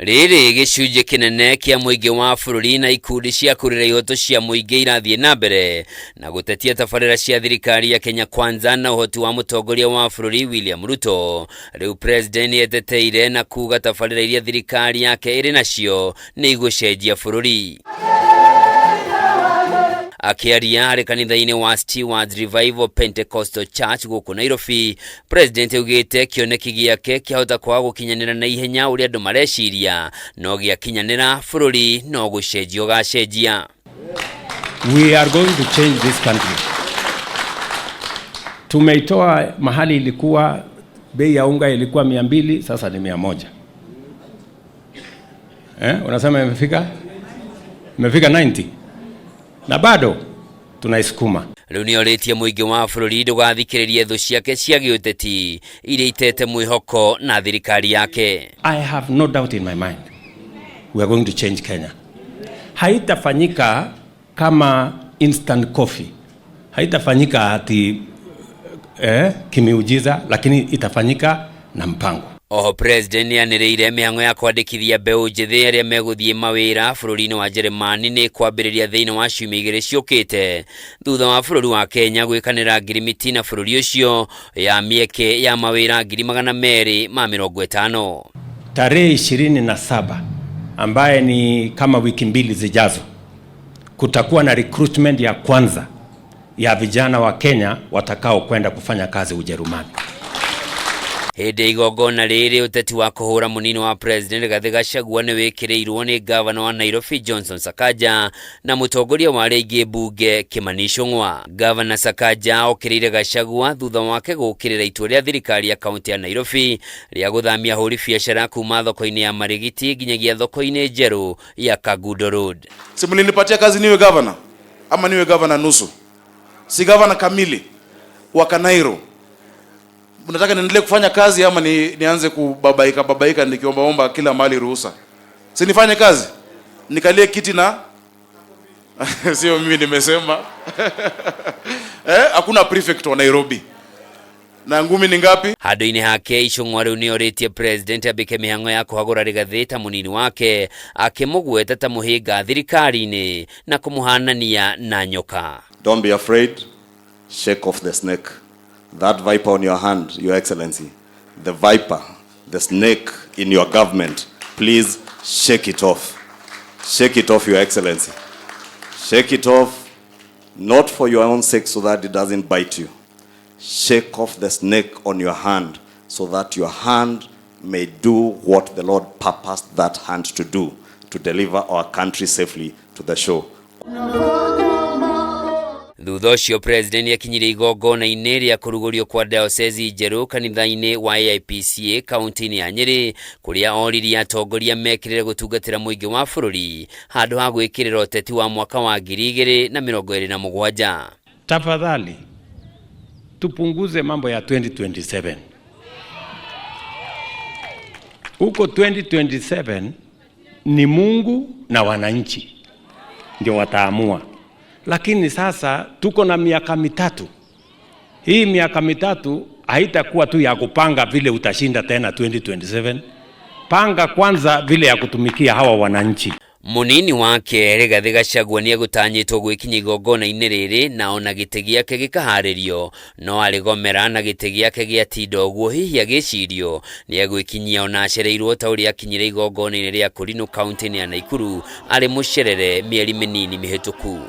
Rĩrĩ gĩcunjĩ kĩnene kĩa mũingĩ wa bũrũri na ikundi cia kũrĩra ihoto cia mũingĩ irathiĩ na mbere na gũtetia tabarĩra cia thirikari ya Kenya Kwanza na ũhoti wa mũtongoria wa bũrũri William Ruto. Rĩu president nĩeteteire na kuga tabarĩra iria thirikari yake ĩrĩ nacio nĩ igũcenjia bũrũri. Akĩaria harĩ kanitha-inĩ wa Stewards Revival Pentecostal Church gũkũ Nairobi, President augĩte kĩoneki gĩake kĩahota kwaga gũkinyanĩra na ihenya ũrĩa andũ mareciria, no gĩakinyanĩra bũrũri no gũcenjia ũgacenjia. We are going to change this country. Tumeitoa mahali ilikuwa bei ya unga ilikuwa 200, sasa ni 100. Unasema imefika? Imefika 90. Na bado tunaisukuma. Rĩu nĩorĩtie mũingĩ wa bũrũri ndũgathikĩrĩrie thũ ciake cia gĩũteti iria itete mwĩhoko na thirikari yake. I have no doubt in my mind we are going to change Kenya. Haitafanyika kama instant coffee, haitafanyika ati kimiujiza, lakini itafanyika na mpango. Oho president nĩanĩrĩire mĩhang'o ya kwandĩkithia mbeũ njĩthĩ arĩa megũthiĩ mawĩra bũrũri-inĩ wa Jeremani nĩ kwambĩrĩria thĩinĩ wa ciumia igĩrĩ ciũkĩte thutha wa bũrũri wa Kenya gwĩkanĩra ngirimiti na bũrũri ũcio ya mĩeke ya mawĩra 250,000. Tarehe 27 ambaye ni kama wiki mbili zijazo, kutakuwa na recruitment ya kwanza ya vijana wa Kenya watakao kwenda kufanya kazi Ujerumani. Hĩndĩ ya igongona rĩrĩ ũteti wa kũhũra mũnini wa president Rigathĩ Gachagua nĩ wĩkĩrĩirwo nĩ gavana wa Nairobi Johnson Sakaja na mũtongoria wa arĩa aingĩ mbunge Kimani Ichung'wa. Gavana Sakaja okĩrĩire Gachagua thutha wake gũkĩrĩra itua rĩa thirikari ya kaunti ya Nairobi rĩa gũthamia ahũri biacara kuma thoko-inĩ ya Marigiti nginyagia thoko-inĩ njerũ ya Kangundo Road. Si mlinipatia kazi niwe gavana ama niwe gavana nusu? Si gavana kamili wa Kanairo. Mnataka niendelee kufanya kazi ama nianze kubabaika babaika nikiombaomba kila mahali ruhusa? Si nifanye kazi? Nikalie kiti na sio mimi nimesema. Hakuna prefect wa Nairobi. Na ngumi ni ngapi? Handũ-inĩ hake Ichung'wa rĩu nĩorĩtie president ambĩke mĩhang'o ya kũhagũra Rigathĩ ta mũnini wake, akĩmũgweta ta mũhĩnga thirikari-inĩ na kũmũhanania na nyoka. Don't be afraid, shake off the snake. That viper on your hand, Your Excellency, the viper, the snake in your government, please shake it off. Shake it off, Your Excellency. Shake it off, not for your own sake so that it doesn't bite you. Shake off the snake on your hand so that your hand may do what the Lord purposed that hand to do, to deliver our country safely to the shore. Thutha ũcio president nĩakinyire igongona-inĩ rĩa kũrugũrio kwa diocese njerũ kanitha-inĩ wa AIPCA kaunti-inĩ ya Nyĩrĩ, kũrĩa oririe atongoria mekĩrĩre gũtungatĩra mũingĩ wa bũrũri handũ ha gwĩkĩrĩra ũteti wa mwaka wa 2027. Tafadhali tupunguze mambo ya 2027. Huko 2027 ni Mungu na wananchi ndio wataamua. Lakini sasa tuko na miaka mitatu. Hii miaka mitatu haitakuwa tu ya kupanga vile utashinda tena 2027. Panga kwanza vile ya kutumikia hawa wananchi. Munini wake Rigathĩ Gachagua nĩegũtanyĩtwo gwĩkinya igongona-inĩ rĩrĩ na ona gĩtĩ gĩake gĩkaharĩrio, no arĩgomera na gĩtĩ gĩake gĩatinda ũguo hihi agĩcirio nĩegwĩkinyia ona acereirwo ta ũrĩa akinyire igongona-inĩ rĩa Kũrinũ kaunti-inĩ ya Naikuru arĩ mũcerere mĩeri mĩnini mĩhĩtũku.